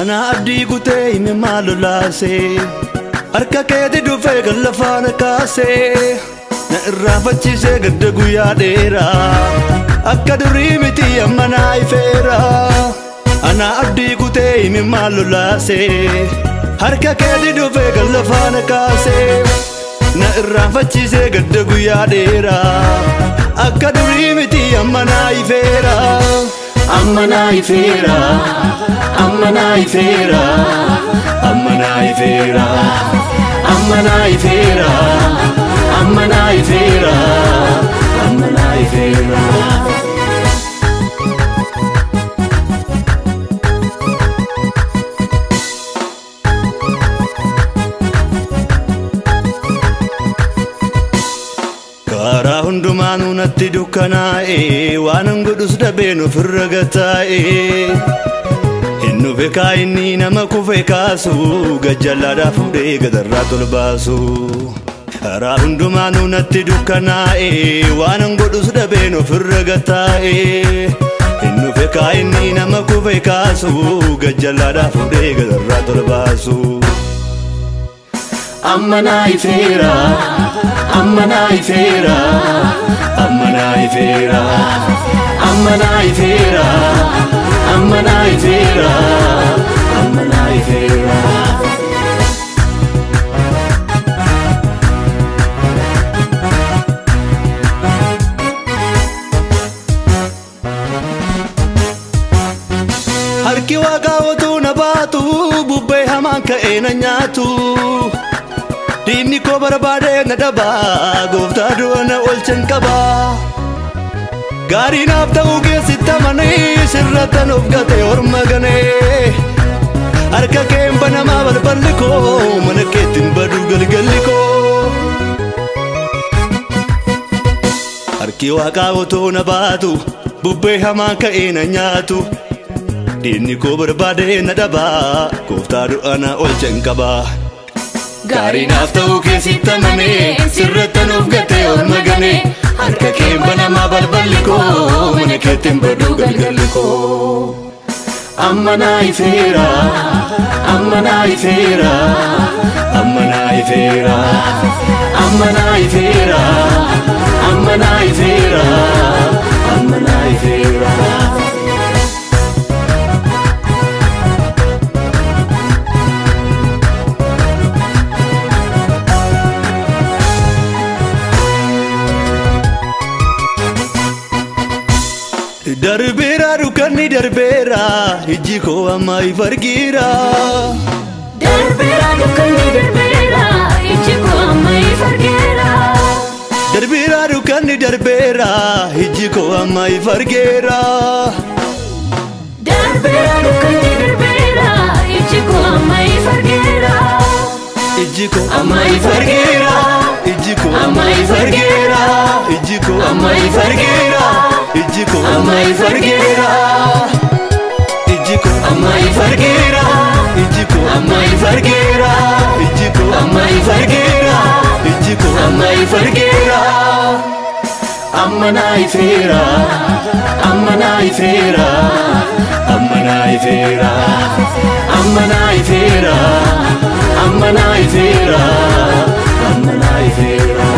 Ana abdii kutee himi maal lolaasee harka keetti dhufee kan lafaan kaasee na irraanfachiisee gadda guyyaa dheeraa akka durii miti amma naa ifeera. Ana abdii kutee himi maal lolaasee harka keetti dhufee kan lafaan kaasee na irraanfachiisee gadda guyyaa dheeraa akka durii miti amma naa ifeera. Amma naa ifeera, amma naa ifeera, amma naa ifeera, amma naa ifeera, amma naa ifeera, amma naa ifeera. Karaa hundumaanuu natti dukkanaa'e waan godhus dhabeen ofirra gataa'e. Hin dhufe kaayinni nama kufe kaasu gajjallaadhaa fuudhee gadarraa tol baasu. Karaa hundumaanuu natti dukkanaa'e waan godhus dhabeen ofirra gataa'e. Hin dhufe kaayinni nama kufe kaasu gajjallaadhaa fuudhee gadarraa tol baasu. Amma naa ifeera, amma naa ifeera, amma naa ifeera, amma naa ifeera, amma naa ifeera, amma naa ifeera. Harki waaqaa utuu na baatu bubbee hamaan ka'ee na nyaatu. Diinni koo barbaadee na dhabaa gooftaa du'a na oolchan qabaa. Gaarii naaf ta'uu keessatti amanee sirrattan of gatee orma ganee. Harka keen banamaa balballi koo mana keetti hin badu galgalli koo. Harki waaqaa utuu na baatu bubbee hamaan ka'ee na nyaatu. Diinni koo barbaadee na dhabaa gooftaa du'a na oolchan qabaa. Gaarii naaf ta'uu keessatti amanee sirrattan of gatee orma ganee. Harka keen banamaa balballi koo mana keetti hin badu galgalli koo. Amma naa ifeera, amma naa ifeera, amma naa ifeera, amma naa ifeera, amma naa ifeera, amma naa ifeera. Darbeera dukkanni darbeera ijji koo amma ifa argeera. Darbeera dukkanni darbeera ijji koo amma ifa argeera. Darbeera dukkanni darbeera ijji koo amma ifa argeera. Darbeera dukkanni darbeera ijji koo amma ifa argeera. Ijji koo amma ifa argeera. Ijji koo amma ifa argeera. Ijji koo amma ifa argeera. Ijji koo amma ifa argeera. Ijji koo amma ifa argeera. Ijji koo amma ifa argeera. Ijji koo amma ifa argeera. Ijji koo amma ifa argeera. Amma naa ifeera, amma naa ifeera, amma naa ifeera, amma naa ifeera, amma naa ifeera, amma naa ifeera.